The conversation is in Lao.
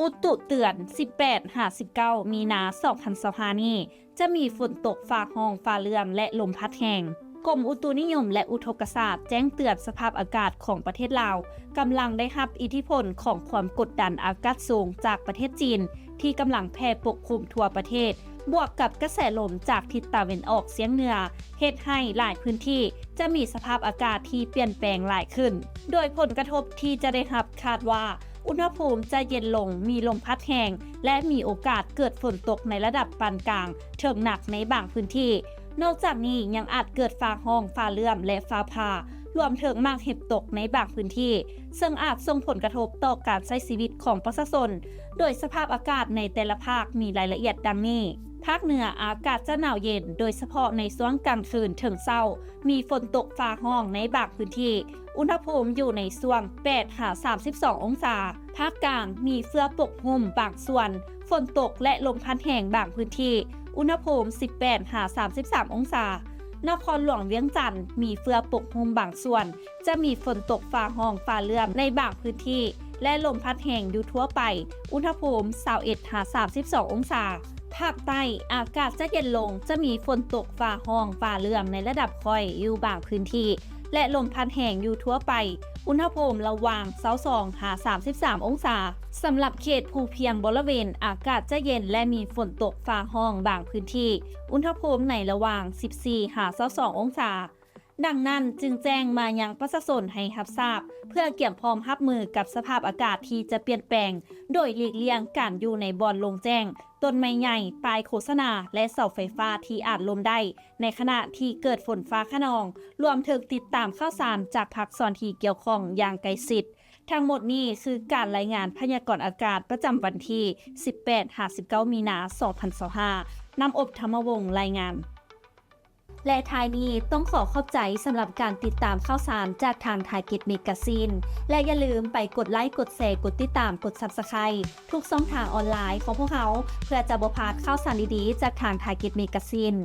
ອຸຕຸເຕືອນ ສິບແປດຫາສິບເກົ້າ ມີນາ ສອງພັນຊາວຫ້າ ນີ້ ຈະມີຝົນຕົກຟ້າຮ້ອງຟ້າເຫຼື້ອມ ແລະ ລົມພັດແຮງ. ກົມອຸຕຸນິຍົມ ແລະ ອຸທົກກະສາດ ແຈ້ງເຕືອນສະພາບອາກາດຂອງປະເທດລາວ ກຳລັງໄດ້ຮັບອິດທິພົນຂອງຄວາມກົດດັນອາກາດສູງຈາກປະເທດຈີນ ທີ່ກຳລັງແຜ່ປົກຄຸມທົ່ວປະເທດ, ບວກກັບກະແສລົມຈາກທິດຕາເວັນອອກສຽງເໜືອ ເຮັດໃຫ້ຫຼາຍພື້ນທີ່ຈະມີສະພາບອາກາດທີ່ປ່ຽນແປງຫຼາຍຂຶ້ນ. ໂດຍຜົນກະທົບທີ່ຈະໄດ້ຮັບຄາດວ່າ ອຸນຫະພູມຈະເຢັນລົງ, ມີລົມພັດແຮງ ແລະ ມີໂອກາດເກີດຝົນຕົກໃນລະດັບປານກາງເຖິງໜັກໃນບາງພື້ນທີ່. ນອກຈາກນີ້ຍັງອາດເກີດຟ້າຮ້ອງ, ຟ້າເຫຼື້ອມ ແລະ ຟ້າຜ່າ, ລວມເຖິງໝາກເຫັບຕົກໃນບາງພື້ນທີ່, ເຊິ່ງອາດສົ່ງຜົນກະທົບຕໍ່ການໃຊ້ຊີວິດຂອງປະຊາຊົນ, ໂດຍສະພາບອາກາດໃນແຕ່ລະພາກມີລາຍລະອຽດດັ່ງນີ້. ພາກເໜືອອາກາດຈະໜາວເຢັນ, ໂດຍສະເພາະໃນຊ່ວງກາງຄືນເຖິງເຊົ້າ, ມີຝົນຕົກຟ້າຮ້ອງໃນບາງພື້ນທີ່, ອຸນຫະພູມຢູ່ໃນຊ່ວງ ແປດຫາສາມສິບສອງ ອົງສາ. ພາກກາງມີເຝື້ອປົກຫຸ້ມບາງສ່ວນ, ຝົນຕົກ ແລະ ລົມພັດແຮງບາງພື້ນທີ່, ອຸນຫະພູມ ສິບແປດຫາສາມສິບສາມ ອົງສາ. ນະຄອນຫຼວງວຽງຈັນ ມີເຝື້ອປົກຫຸ້ມບາງສ່ວນ, ຈະມີຝົນຕົກຟ້າຮ້ອງຟ້າເຫຼື້ອມໃນບາງພື້ນທີ່ ແລະ ລົມພັດແຮງຢູ່ທົ່ວໄປ, ອຸນຫະພູມ ຊາວເອັດຫາສາມສິບສອງ ອົງສາ. ພາກໃຕ້ອາກາດຈະເຢັນລົງ, ຈະມີຝົນຕົກຟ້າຮ້ອງຟ້າເຫຼື້ອມໃນລະດັບຄ່ອຍຢູ່ບາງພື້ນທີ່ ແລະ ລົມພັດແຮງຢູ່ທົ່ວໄປ, ອຸນຫະພູມລະຫວ່າງ ຊາວສອງຫາສາມສິບສາມ ອົງສາ. ສຳລັບເຂດພູພຽງບໍລະເວນ ອາກາດຈະເຢັນ ແລະ ມີຝົນຕົກຟ້າຮ້ອງບາງພື້ນທີ່, ອຸນຫະພູມໃນລະຫວ່າງ ສິບສີ່ຫາຊາວສອງ ອົງສາ. ດັ່ງນັ້ນຈຶ່ງແຈ້ງມາຍັງປະຊາຊົນໃຫ້ຮັບຊາບ ເພື່ອກຽມພ້ອມຮັບມືກັບສະພາບອາກາດທີ່ຈະປ່ຽນແປງ, ໂດຍຫຼີກລ່ຽງການຢູ່ໃນບ່ອນໂລ່ງແຈ້ງ, ຕົ້ນໄມ້ໃຫຍ່, ປ້າຍໂຄສະນາ ແລະ ເສົາໄຟຟ້າທີ່ອາດລົ້ມໄດ້ໃນຂະນະທີ່ເກີດຝົນຟ້າຂະນອງ, ລວມເຖິງຕິດຕາມຂ່າວສານຈາກພາກສ່ວນທີ່ກ່ຽວຂ້ອງຢ່າງໃກ້ຊິດ. ທັງໝົດນີ້ຄືການລາຍງານພະຍາກອນອາກາດປະຈຳວັນທີ ສິບແປດຫາສິບເກົ້າ ມີນາ ສອງພັນຊາວຫ້າ. ນ້ຳອົບ ທຳມະວົງ ລາຍງານ. ແລະ ທ້າຍນີ້ຕ້ອງຂໍຂອບໃຈສຳລັບການຕິດຕາມຂ່າວສານຈາກທາງ Target Magazine ແລະ ຢ່າລືມໄປກົດໄລ, ກົດແຊ, ກົດຕິດຕາມ, ກົດ Subscribe ທຸກຊ່ອງທາງອອນລາຍຂອງພວກເຮົາ ເພື່ອຈະບໍ່ພາດຂ່າວສານດີໆຈາກທາງ Target Magazine.